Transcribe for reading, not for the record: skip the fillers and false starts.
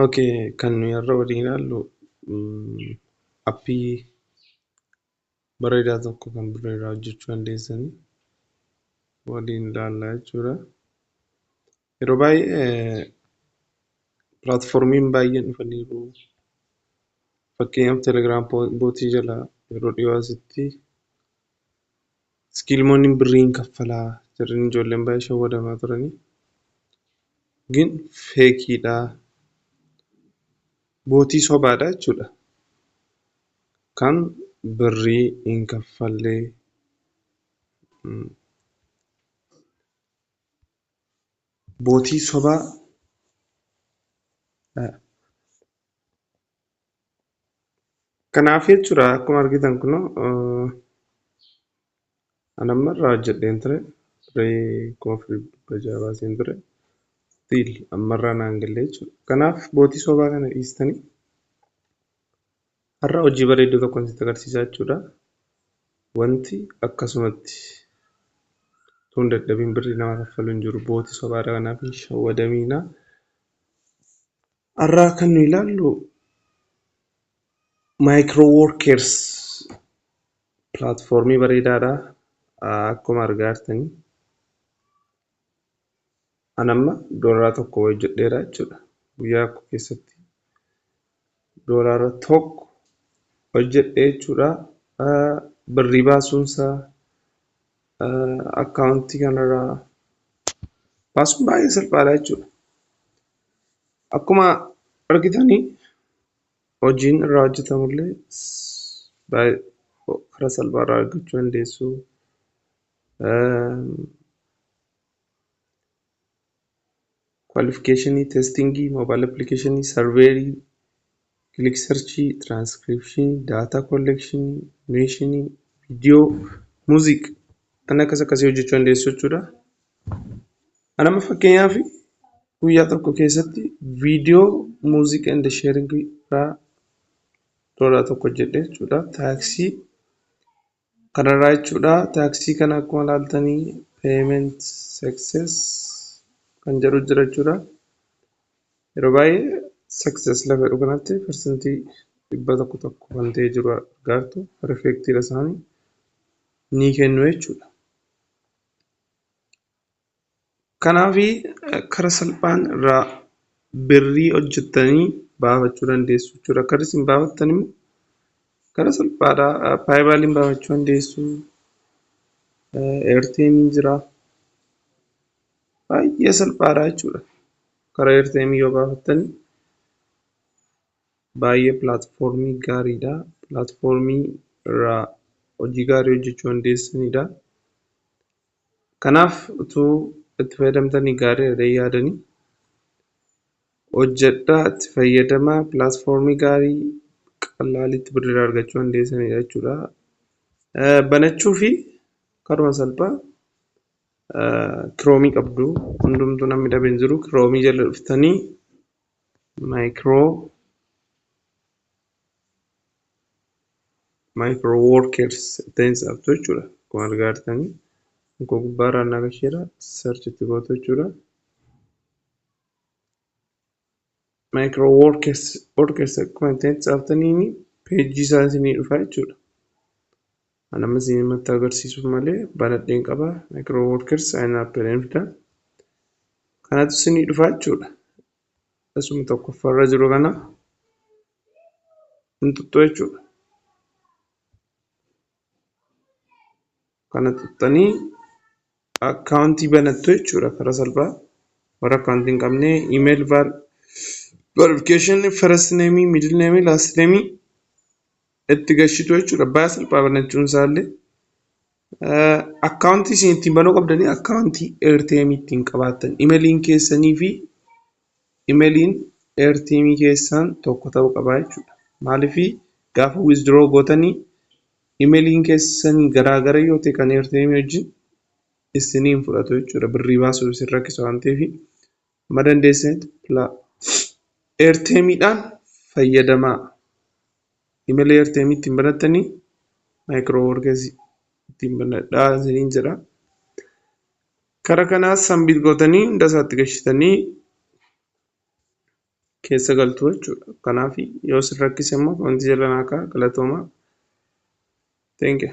Okay, kan nuyi har'a waliin ilaallu appii bareedaa tokko kan birrii irraa hojjechuu dandeessanii waliin ilaallaa jechuudha. Yeroo baay'ee pilaatfoormiin baay'een dhufaniiru. Fakkeenyaaf Telegram bootii jala yeroo dhiyoo asitti iskiilmoonni birriin kaffalaa jedhanii ijoolleen baay'ee shawwadamaa turanii. Gin feekiidha. Bootii sobaadha jechuudha. Kan birrii hin kaffallee. Bootii sobaa. Kanaaf jechuudha akkuma argitan kunoo ani amma irraa hojjedheen ture. Birrii 4600 baaseen ture. Still ammarraa naan galle jechuudha. Kanaaf bootii sobaa kana dhiistanii har'a hojii bareedduu tokko sitti agarsiisaa jechuudha. Wanti akkasumatti tun dadhabiin birrii nama kaffalu hin jiru. Bootii sobaadha, kanaaf hin shawwadamiina. Har'a kan nu ilaallu micro workers pilaatfoormii bareedaadha. Akkuma argaa jirtanii ani amma $1 hojjedheera jechuudha. Guyyaa tokko keessatti $1 hojjedhee jechuudha. Birrii baasuunsaa akkaawuntii kanarraa baasuun baay'ee salphaadha jechuudha. Akkuma argitanii hojiin irraa hojjetamullee baay'ee karaa salphaa irraa argachuu dandeessu. Qualification, testing, mobile application, survey, click search, transcription, data collection, animation, video, music kan akkas akkasii hojjechuu dandeessu jechuudha. Ani amma fakkeenyaaf guyyaa tokko keessatti video, music and sharing irraa $1 hojjedhe jechuudha. Taaksii kanarraa jechuudha. Taaksii kana akkuma ilaaltanii payment success kan jedhu jira jechuudha. Yeroo baay'ee success lafa jedhu kanatti 101% kan ta'e jiru argaartu, perfectiidha, isaanii ni kennu jechuudha. Kanaaf karaa salphaan irraa birrii hojjettanii baafachuu dandeessu jechuudha. Akka isin baafattan immoo karaa salphaadha. PayPaliin baafachuu dandeessu. Airtmeiin jira. Baay'ee salphaadha jechuudha. Karaa Airtmeii yoo baafattanii baay'ee pilaatfoormii gaariidha. Pilaatfoormii irraa hojii gaarii hojjechuu dandeessanidha. Kanaaf utuu itti fayyadamtanii gaariidha jedhee yaadanii hojjedhaa, itti fayyadamaa, pilaatfoormii gaarii qallaalitti birrii irraa argachuu dandeessanidha jechuudha. Banachuu fi karuma salphaa Chromeii qabdu hundumtuu, namni dhabe hin jiru. Chromeii jala dhuftanii micro workers jettanii tsaaftu jechuudha. Akkuma argaa jirtanii muka gubbaarraa nagasheera search itti gootu jechuudha. Micro workers akkuma jettanii tsaaftanii peejii isaa isinii dhufa jechuudha. Ani amma isinimatti agarsiisuuf malee banadheen qaba. Micro workers sign up jedheen fida. Kanatu isinii dhufa jechuudha. Asuma tokkoffaarra jiru kana hin tuqxu jechuudha. Kana tuqxanii akkaawuntii banattu jechuudha karaa salphaa. Warra akkaawuntii hin qabne email verification, first name, middle name, last name itti gashitu jechuudha. Baay'ee salphaa banachuun isaallee. Akkaawuntii isin ittiin banuu qabdanii akkaawuntii Airtmeii ittiin qabaattan. Imeeliin keessanii fi imeeliin Airtmeii keessan tokko ta'uu qaba jechuudha. Maaliif gaafa withdraw gootanii imeeliin keessan garaagara yoo ta'e kan Airtmeii wajjin isinii hin fudhatu jechuudha. Birrii baasuuf isin rakkisa waan ta'eef amma dandeessanitti Airtmeiidhaan fayyadamaa. Imeelii Airtmeii ittiin banattanii micro workers ittiin banadhaa isiniin jedha. Karaa kanaas submit gootanii hunda isaatti gashitanii keessa galtu jechuudha. Kanaaf yoo isin rakkise immoo wanti jala naa ka'a. Galatoomaa. Thank you.